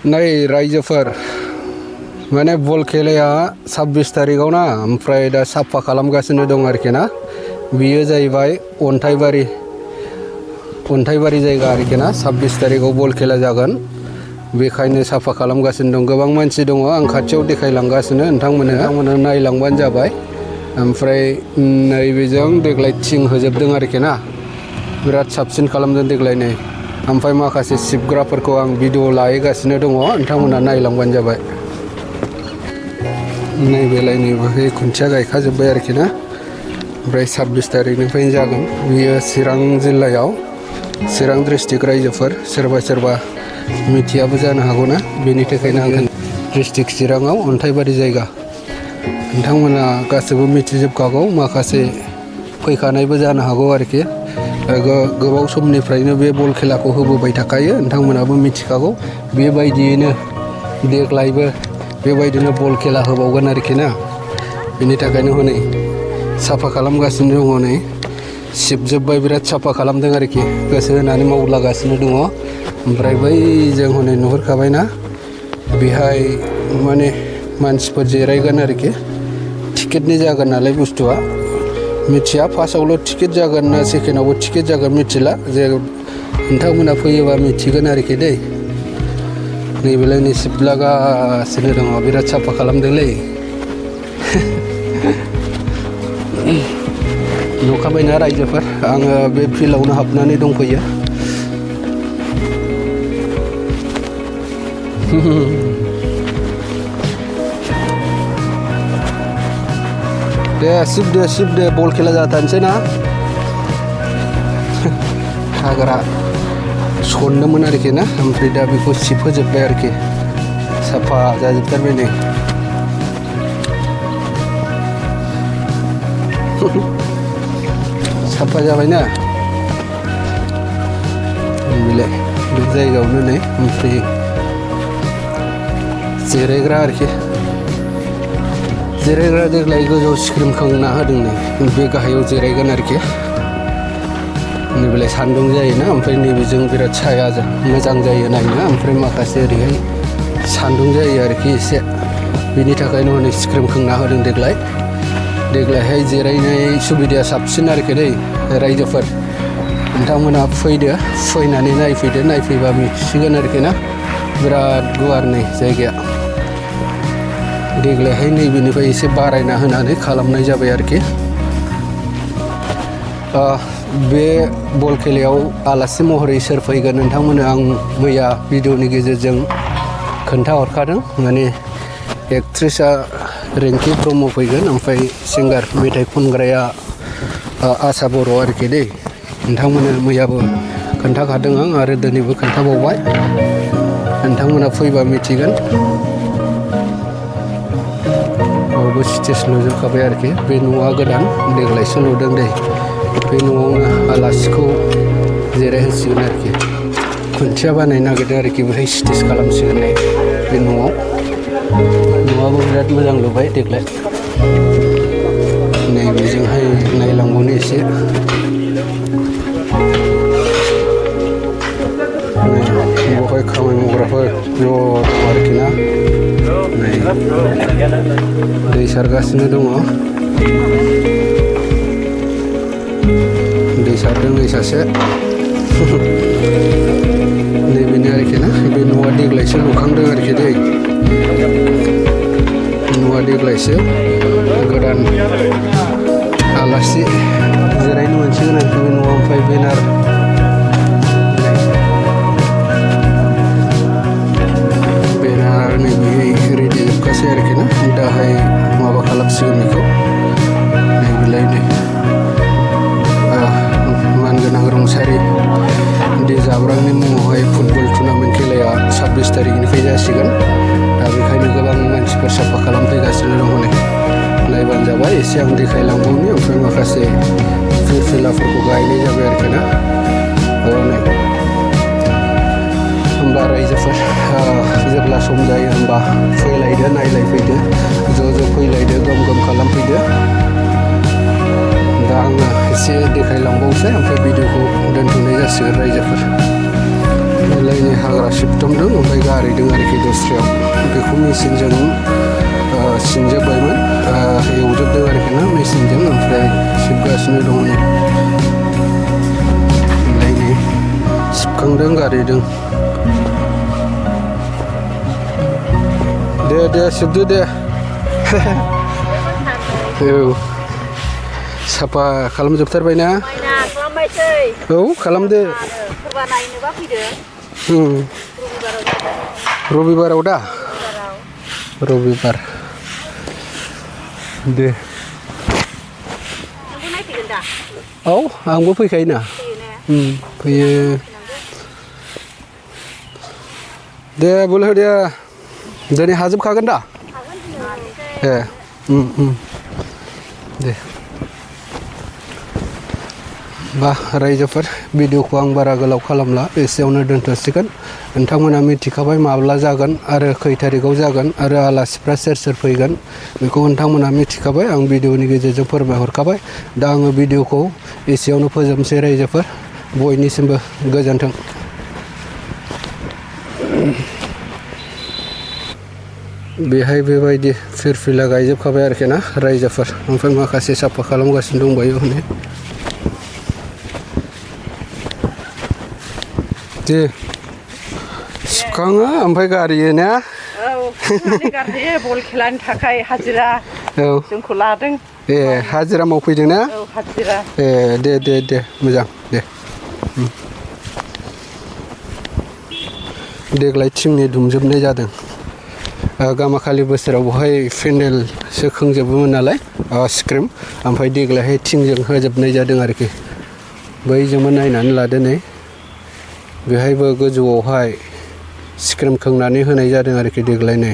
नै रायजोफोर माने बल खेलाया 26 तारिखाव ना ओमफ्राय दा साफा खालामगासिनो दं आरोखि ना बियो जाहैबाय अन्थाइबारि जायगा आरोखि ना 26 तारिखाव बल खेला जागोन बेखायनो साफा खालामगासिनो दं गोबां मानसि दङ आं खाथियाव देखायलांगासिनो नोंथांमोननो नायलांबानो जाबाय ओमफ्राय नैबेजों देग्लाय थिं होजोबदों आरोखि ना बिराद साबसिन खालामदों देग्लाय नै ओमफ्राय माखासे सिबग्राफोरखौ आं भिडिअ लाहैगासिनो दङ नोंथांमोनहा नायलांबानो जाबाय नैबेलाय नैबे खुन्थिया गायखाजोब्बाय आरोखि ना ओमफ्राय 26 तारिखनिफ्रायनो जागोन बियो चिरां जिल्लायाव चिरां डिस्ट्रिक्ट रायजोफोर सोरबा मिथियाबो जानो हागौ ना बेनि थाखायनो आं डिस्ट्रिक्ट चिराङाव अन्थाइबारि जायगा नोंथांमोना गासैबो मिथिजोबखागौ माखासे फैखानायबो जानो हागौ आरोखि गोबाव समनिफ्रायनो बे बल खेलाखौ होबोबाय थाखायो नोंथांमोनाबो मिथिखागौ बेबायदियैनो देग्लायबो बेबायदिनो बल खेला होबावगोन आरोखि ना बेनि थाखायनो हनै साफा खालामगासिनो दङ नै सिबजोब्बाय बिराद साफा खालामदों आरोखि गोसो होनानै मावलागासिनो दङ ओमफ्राय बै जों हनै नुहुरखाबायना बेहाय माने मानसिफोर जिरायगोन आरोखि टिकेटनि जागोन नालाय बुस्थुआ मिथिया फार्स्टआवल' टिकेट जागोन ना सेकेन्डआवबो टिकेट जागोन मिथिला जे नोंथांमोना फैयोबा मिथिगोन आरोखि दै नैबेलाय नै सिबलागासिनो दङ बिराद साफा खालामदोंलै नुखाबायना रायजोफोर आङो बे फिल्डआवनो हाबनानै दंफैयो दे सिबदो बल खेला जाथारनोसै ना हाग्रा सनदोंमोन आरोखि ना ओमफ्राय दा बेखौ सिबहोजोब्बाय आरोखि साफा जाजोबथारबाय नै साफा जाबायना बेलाय बे जायगायावनो नै ओमफ्राय जिरायग्रा आरोखि जिरायग्रा देग्लाय गोजौआव स्क्रिन खोंना होदों नै बे गाहायाव जिरायगोन आरोखि नैबेलाय सान्दुं जायोना ओमफ्राय नैबेजों बिराद साया मोजां जायो नायनो ओमफ्राय माखासे ओरैहाय सान्दुं जायो आरोखि एसे बेनि थाखायनो हनै स्क्रिन खोंना होदों देग्लायहाय जिरायनाय सुबिदाया साबसिन आरोखि दै रायजोफोर नोंथांमोना फैनानै नायफैबा मिथिसिगोन आरोखि ना बिराद गुवार नै जायगाया देग्लायहाय नैबेनिफ्राय एसे बारायना होनानै खालामनाय जाबाय आरोखि बे बल खेलायाव आलासि महरै सोर फैगोन नोंथांमोननो आं मैया भिडिअनि गेजेरजों खोन्थाहरखादों माने एक्ट्रेसआ रिंकि ब्रह्म फैगोन ओमफ्राय सिंगार मेथाइ खनग्राया आसा बर' आरोखि दै नोंथांमोननो मैयाबो खोन्थाखादों आं आरो दिनैबो खोन्थाबावबाय नोंथांमोना फैबा मिथिगोन बावबो स्टेज लुजोबखाबाय आरोखि बे न'आ गोदान देग्लायसो लुदों दै बे न'आवनो आलासिखौ जिरायहोसिगोन आरोखि खुन्थिया बानायनो नागिरदों आरोखि बेहाय स्टेज खालामसिगोन बे न'आबो बिराद मोजां लुबाय देग्लाय नैबेजोंहाय नायलांबावनो एसे बेवहाय खामानि मावग्राफोर ज' दं आरोखि ना नै दै सारगासिनो दङ दै सारदों नै सासे नैबेनो आरोखि ना बे न'आ देग्लायसो लुखांदों आरोखि दै न'आ देग्लायसो गोदान आलासि जिरायनो मोनसिगोन आरोखि बे न'आव ओमफ्राय बेनार नैबे रेडि जोबखासै आरोखि ना दाहाय माबा खालामसिगोन बेखौ नैबेलाय नै मानगोनां रुंसारि दै जाब्रांनि मुङावहाय फुटबल टुर्नामेन्ट खेलाया 26 तारिखनिफ्राय जासिगोन दा बेखायनो गोबां मानसिफोर साफा खालामफैगासिनो दं हनै नायबानो जाबाय एसे आं देखायलांबावनि ओमफ्राय माखासे फिरफिलाफोरखौ गायनाय जाबाय आरोखि ना नै होमबा रायजोफोर जेब्ला सम जायो होमबा फैलायदो नायलायफैदो ज' फैलायदो गम खालामफैदो दा आङो एसे देखायलांबावसै ओमफ्राय भिडिअखौ दोनथ'नाय जासिगोन रायजोफोर लायनि हाग्रा सिबथुमदों ओमफ्राय गारहैदों आरोखि दस्रायाव बेखौ मेचिनजों सिनजोब्बायमोन एवजोबदों आरोखि ना मेचिनजों ओमफ्राय सिबगासिनो दङ नै लायनि सिबखांदों गारहैदों दे सिबदो दे औ साफा खालामजोबथारबाय ना औ खालामदो रबिबाराव दा रबिबार दे औ आंबो फैखायोना फैयो दे बोलो दे दिनै हाजोबखागोन दा ए दे बा रायजोफोर भिडिअखौ आं बारा गोलाव खालामला एसेयावनो दोनथ'सिगोन नोंथांमोना मिथिखाबाय माब्ला जागोन आरो खै थारिखआव जागोन आरो आलासिफ्रा सोर फैगोन बेखौ नोंथांमोना मिथिखाबाय आं भिडिअनि गेजेरजों फोरमायहरखाबाय दा आङो भिडिअखौ एसेयावनो फोजोबनोसै रायजोफोर बयनिसिमबो गोजोन्थों बेहाय बेबायदि फिरफिला गायजोबखाबाय आरोखि ना रायजोफोर ओमफ्राय माखासे साफा खालामगासिनो दंबायो हनै दे सिबखाङो ओमफ्राय गारियो ना औ गारहैयो बल खेलानि थाखाय हाजिरा औ जोंखौ लादों ए हाजिरा मावफैदों ना औ हाजिरा ए दे मोजां दे देग्लाय थिंनि दुमजोबनाय जादों गामाखालि बोसोराव बहाय पेन्डेलसो खोंजोबोमोन नालाय स्क्रिम ओमफ्राय देग्लायहाय थिंजों होजोबनाय जादों आरोखि बैजोंबो नायनानै लादो नै बेहायबो गोजौआवहाय स्क्रिम खोंनानै होनाय जादों आरोखि देग्लाय नै